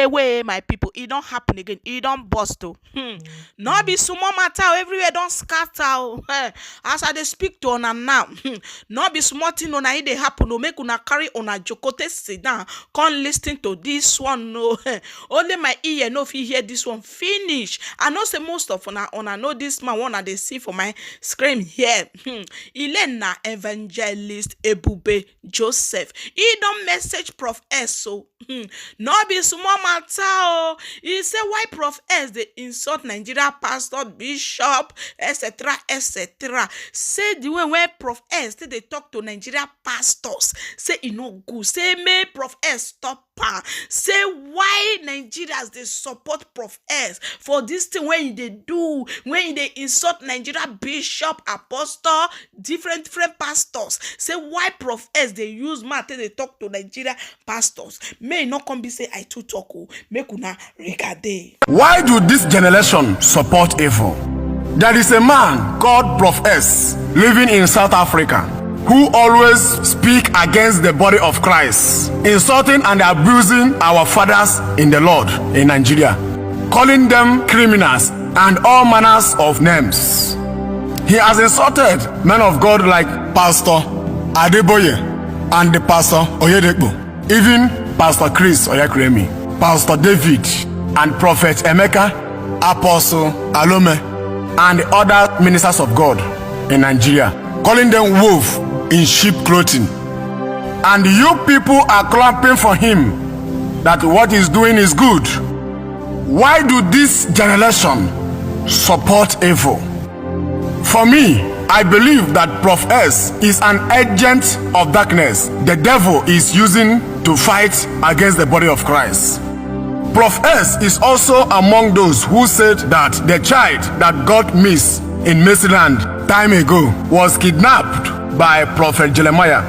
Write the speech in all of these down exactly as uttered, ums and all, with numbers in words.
Away, my people, e don happen again, e don burst o. Hmm. No be small matter o, everywhere don scatter o. Eh, as I dey speak to una now, hmm, no be small thing una e dey happen o. Make una carry una jokote sit down, come listen to this one o. Only my ear no fit hear this one finish. I know say most of una, una know this man wey una dey see for my screen here. Hmm. Ile na Evangelist Ebube Joseph. He don message Prof S o. Hmm. No be small matter o. He say why Prof S dey insult Nigeria pastor, bishop, et cetera, et cetera. Say the way wey Prof S take dey talk to Nigeria pastors, say e no good. Say make Prof S stop am. Say why Nigerians dey support Prof S for this thing wey e dey do, wey e dey insult Nigeria bishop, apostle, different different pastors. Say why Prof S dey use mouth take dey talk to Nigeria pastors. May e no come be say I too talk o. Make una regade. Why do this generation support evil? There is a man called Prof S living in South Africa who always speak against the body of Christ, insulting and abusing our fathers in the Lord in Nigeria, calling them criminals and all manners of names. He has insulted men of God like Pastor Adeboye and the Pastor Oyedepo, even Pastor Chris Oyakremi, Pastor David, and Prophet Emeka, Apostle Alome, and the other ministers of God in Nigeria, calling them wolf in sheep clothing. And you people are clapping for him that what he's doing is good. Why do this generation support evil? For me, I believe that Prof S is an agent of darkness the devil is using to fight against the body of Christ. Prof S is also among those who said that the child that got missed in Maryland time ago was kidnapped by Prophet Jeremiah.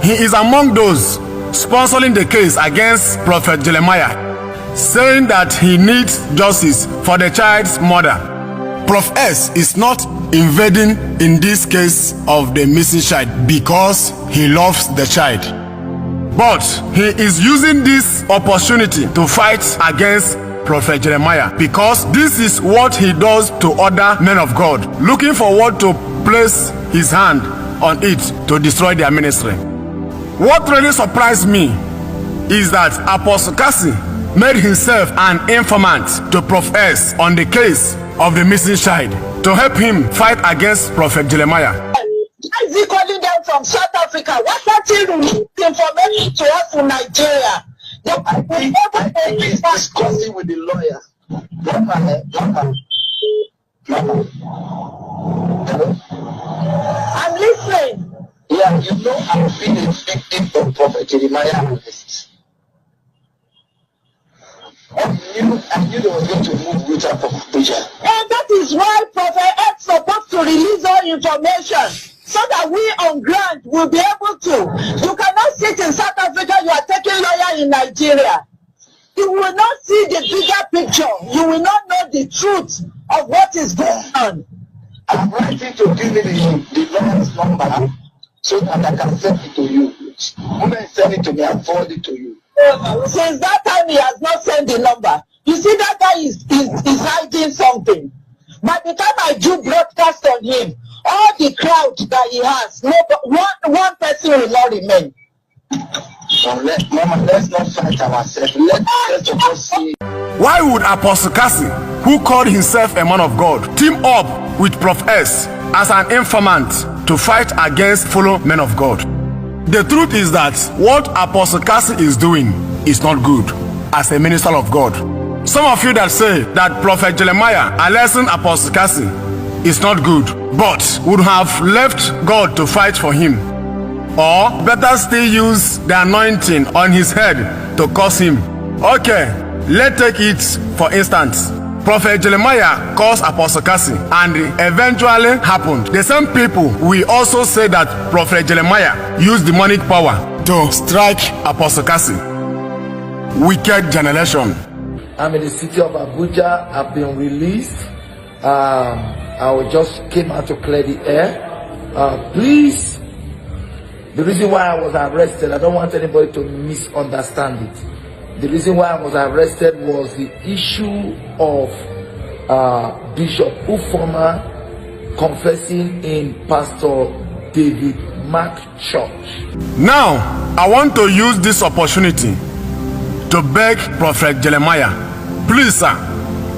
He is among those sponsoring the case against Prophet Jeremiah, saying that he needs justice for the child's mother. Prof S is not invading in this case of the missing child because he loves the child. But he is using this opportunity to fight against Prophet Jeremiah because this is what he does to other men of God, looking forward to place his hand on it to destroy their ministry. What really surprised me is that Apostle Cassie made himself an informant to Prof S on the case of the missing child to help him fight against Prophet Jeremiah. Why is he calling them from South Africa? What can't he release information to us in Nigeria? That I think, I think he's discussing with the lawyer. Mama, eh, mama, mama. Hello? I'm listening. Yeah, you know I've been a victim of Prophet Jeremiah arrest. I knew, I knew they were going to move Rita from Abuja. And that is why Prophet X supposed to release all information so that we on ground will be able to. You cannot sit in South Africa, you are taking lawyer in Nigeria. You will not see the bigger picture. You will not know the truth of what is going on. I'm writing to give me the, the lawyer's number so that I can send it to you. When you send it to me, I'll forward it to you. Since that time, he has not sent the number. You see, that guy is, is, is hiding something. By the time I do broadcast on him, all the crowd that he has, no, one, one person will not remain. Unless, Mama, let's not fight ourselves. Let's first of all see. Why would Apostle Cassie, who called himself a man of God, team up with Prof S as an informant to fight against fellow men of God? The truth is that what Apostle Cassie is doing is not good as a minister of God. Some of you that say that Prophet Jeremiah arresting Apostle Cassie is not good, but would have left God to fight for him, or better still, use the anointing on his head to curse him. Okay, let's take it for instance. Prophet Jeremiah caused Apostle Cassie, and it eventually happened. The same people will also say that Prophet Jeremiah used demonic power to strike Apostle Cassie. Wicked generation. I'm in the city of Abuja. I've been released. Um, I was just came out to clear the air. Uh, please, the reason why I was arrested, I don't want anybody to misunderstand it. The reason why I was arrested was the issue of uh, Bishop Ufuoma confessing in Pastor David Mark Church. Now, I want to use this opportunity to beg Prophet Jeremiah, please, sir,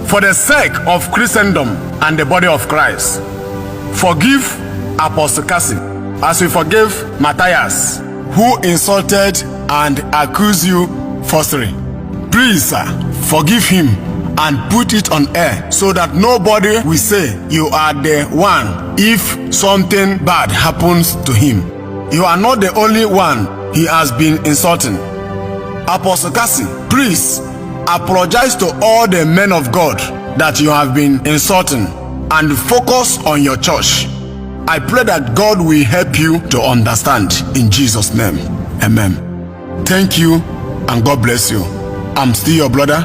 for the sake of Christendom and the body of Christ, forgive Apostle Cassie as you forgave Matthias, who insulted and accused you falsely. Please, sir, forgive him and put it on air so that nobody will say you are the one if something bad happens to him. You are not the only one he has been insulting. Apostle Cassie, please apologize to all the men of God that you have been insulting and focus on your church. I pray that God will help you to understand in Jesus' name. Amen. Thank you and God bless you. I'm still your brother,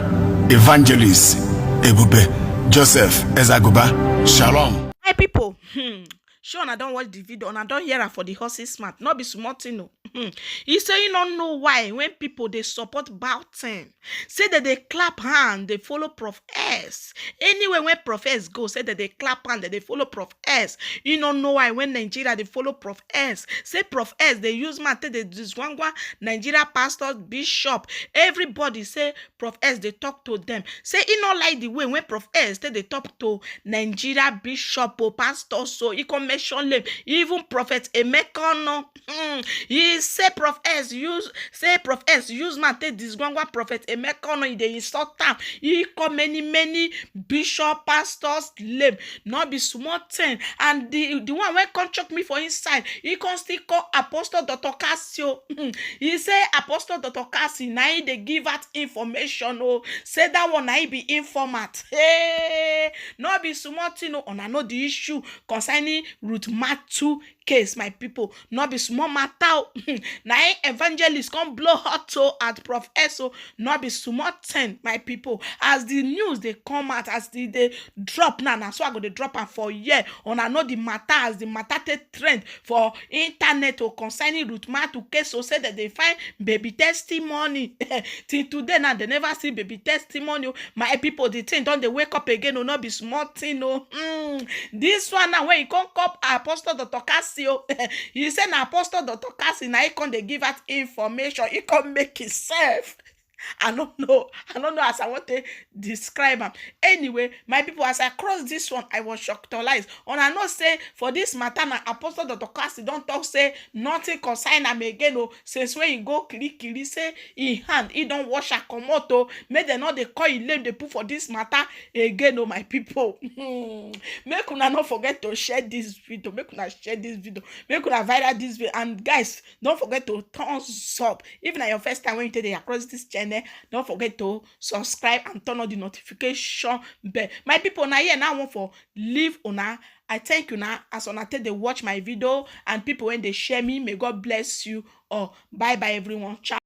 Evangelist Ebube Joseph Ezaguba. Shalom. My people, hmm, sure una don watch the video, una don hear am for the horse's mouth. No be small thing o. Hmm. He say he no know why when people dey support Baal thing, say that they clap hand, they follow Prof S. Anywhere when Prof S go, say that they clap hand, that they follow Prof S. He no know why when Nigeria they follow Prof S. Say Prof S they use man take dey disgwangwa Nigeria pastor, bishop, everybody. Say Prof S they talk to them. Say he no like the way when Prof S take dey talk to Nigeria bishop or pastor, so he come mention name. Even Prophet Emeka no. Hmm. He say Prof S use say Prof S use man take disgwangwa Prophet Emeka no. He dey insult am. He call many many bishop, pastors name. No be small thing. And the the one wey come choke me for inside, he come still call Apostle Doctor Cassie o. Hmm. He say Apostle Doctor Cassie na him dey give out information o. Say that one na him be informant. Hey, no be small thing o. Una know the issue concerning Ruth Matu case, my people. No be small matter o. Na him evangelist come blow hot o at Prof S o. No be small thing, my people. As the news dey come out, as the dey drop now, na so I go dey drop am for here. Una know the matter as the matter take trend for internet o concerning Ruth Matu case o. Say that they find baby testimony. Till today now, they never see baby testimony o. My people, the thing don dey wake up again o. No be small thing o. Hmm. This one now, when he come call Apostle Doctor Cassie o, he say na Apostle Doctor Cassie na he come dey give out information. He come make himself. I don't know. I don't know as I want to describe am. Anyway, my people, as I cross this one, I was shocked. Una know say for this matter na Apostle Doctor Cassie don talk say nothing concern am again o. Since when he go kiri kiri say he hand, he don wash am comot o. Make dem no dey call him name dey put for this matter again o, my people. Hmm. Make una no forget to share this video. Make una share this video. Make una viral this video. And guys, don't forget to thumbs up. If na your first time when you take dey across this channel, don't forget to subscribe and turn on the notification bell. My people, na here now one for leave una. I thank you now as una take dey watch my video and people when they share me. May God bless you all. Bye bye everyone. Ciao.